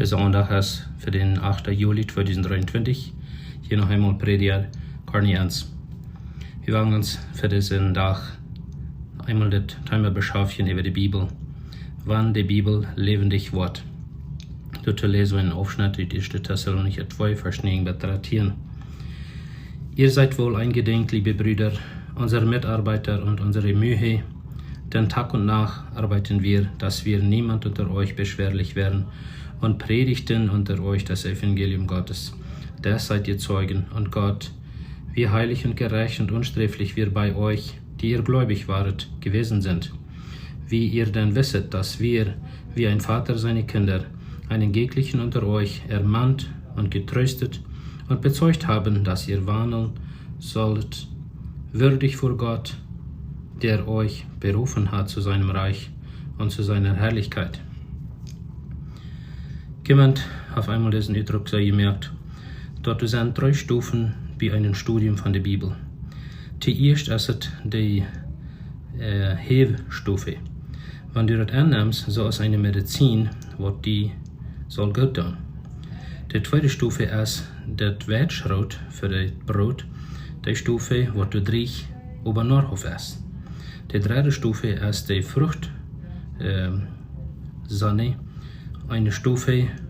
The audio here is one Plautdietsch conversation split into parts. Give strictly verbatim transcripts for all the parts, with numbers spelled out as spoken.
Dise Aundacht es fa dän achten Juli tweedusent dreeuntwintich. Hia noch eemol Prädja Corny Enns. Wie wellen ons fa disen Dach eemol daut Thema beschaftjen äwa de Bibel. Wan de Bibel läwendich woat. Doatoo läse wie eenen Aufschnett ut ieeschte Tessalonicha twee, Varsch näajen bat dartieen. Ihr seid wohl eingedenk, liebe Brüder, unserer Mitarbeiter und unserer Mühe, denn Tag und Nacht arbeiten wir, dass wir niemand unter euch beschwerlich werden, und predigten unter euch das Evangelium Gottes. Des seid ihr Zeugen, und Gott, wie heilig und gerecht und unsträflich wir bei euch, die ihr gläubig waret, gewesen sind. Wie ihr denn wisset, dass wir, wie ein Vater seine Kinder, einen jeglichen unter euch ermahnt und getröstet und bezeugt haben, dass ihr wandeln sollt, würdig vor Gott, der euch berufen hat zu seinem Reich und zu seiner Herrlichkeit. Jemaunt haft eemol disen Utdruck soo jemoakt, daut doa sent dree Stofen bie een Studium von de Bibel. Toieescht es et de äh, Häwstof. Wan du daut aunnemst, soo aus eene Medizin, waut die saul goot doonen. De tweede Stof es daut Weitschroot fa daut Broot, de Stof, waut doa dreech oba nahrhaft es. De dredde Stof es de Frucht, ähm, Sonne, eene Stof,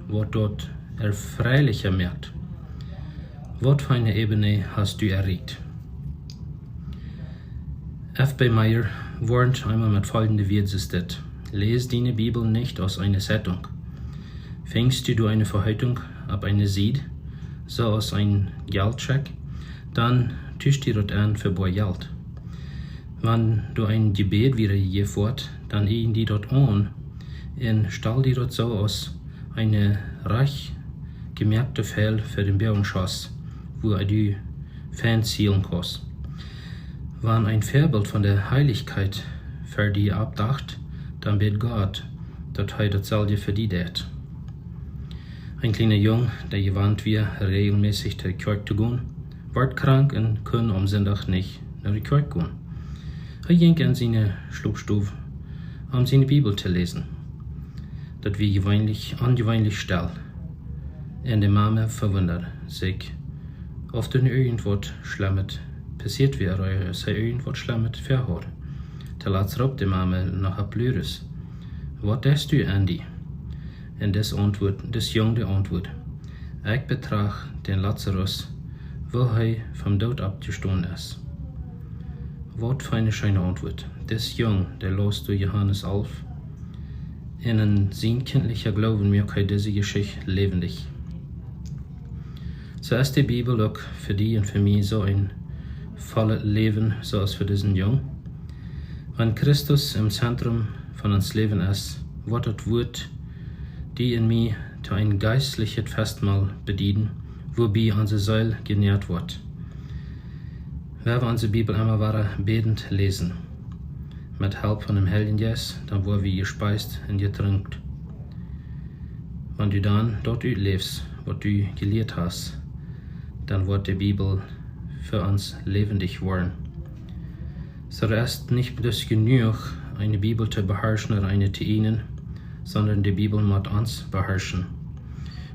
waut doa erfreulicher moakt. Waut fa eene Ebene hast du erreicht? F B Meyer woarnt eemol met folgende Wieed: Läs diene Bibel nicht aus einer Zeitung. Fangst du doa eene Veheitunk opp eene Sied, soo aus een Jeltscheck, dan tusch die daut aun fa boa Jelt. Wan doa een Jebäd wada jejäft woat, dan ieejen die daut aun un stal die daut soo aus eene rajcht jemoakte Pfeil fa dän Boagenschoss, wua du fein zielen kaust. Wan een Väabilt von de Heilichkjeit fa die oppdach, dan bäd Gott, daut hee daut selwje fa die deit. Een kjliena Jung, dee jewant wia, rejelmässich no de Kjoakj to gonen, wort krank un kunn aum Sindach nich no de Kjoakj gonen. Hee jinkj en siene Schlopstow, om siene Bibel to läsen. Daut wia jeweenlich, onjeweenlich stell. Un de Mame vewundad sikj, auf doa irjentwaut Schlemmet passieet wia, ooda auf see irjentwaut Schlemmet väahaud. Toolatst roopt de Mame no äa Plurus: Waut deist du, Andy? Un dis auntwuat, dis Jung dee auntwuat: Ekj betracht dän Lazarus, woo hee vom Doot oppjestonen es. Waut fa eene scheene Auntwuat. Dis Jung, dee laus ut Johanes alf, un en sien kjintlicha Gloowen moakt hee dise Jeschicht läwendich. Soo es de Bibel uk fa die un fa mie soo een vollet Läwen, soo aus fa disen Jung. Wan Christus em Zentrum von ons Läwen es, woat daut Wuat die un mie to een jeistlichet Fastmaul bedienen, woabie onse Seel jenäat woat. Wan wie onse Bibel emma wada bädent läsen, met Help von däm Heiljen Jeist, dan woa wie jespeist un jetrunken. Wan du dan daut utläfst, waut du jelieet hast, dan woat de Bibel fa ons läwendich woaren. Soo es nich bloos jenuach, eene Bibel to beharschen ooda eene to ieejnen, sonda de Bibel mott ons beharschen.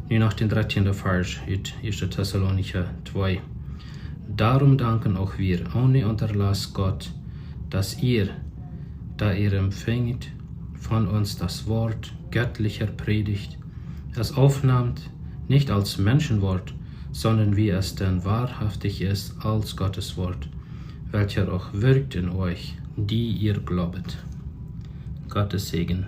Nu noch dän dartieenden Varsch ut ieeschte Tessalonicha twee. Darum danken auch wir ohne Unterlass Gott, dass ihr, da ihr empfangt von uns das Wort göttlicher Predigt, es aufnahmt, nicht als Menschenwort, sondern wie es denn wahrhaftig ist, als Gottes Wort, welcher auch wirkt in euch, die ihr glaubet. Gottes Segen.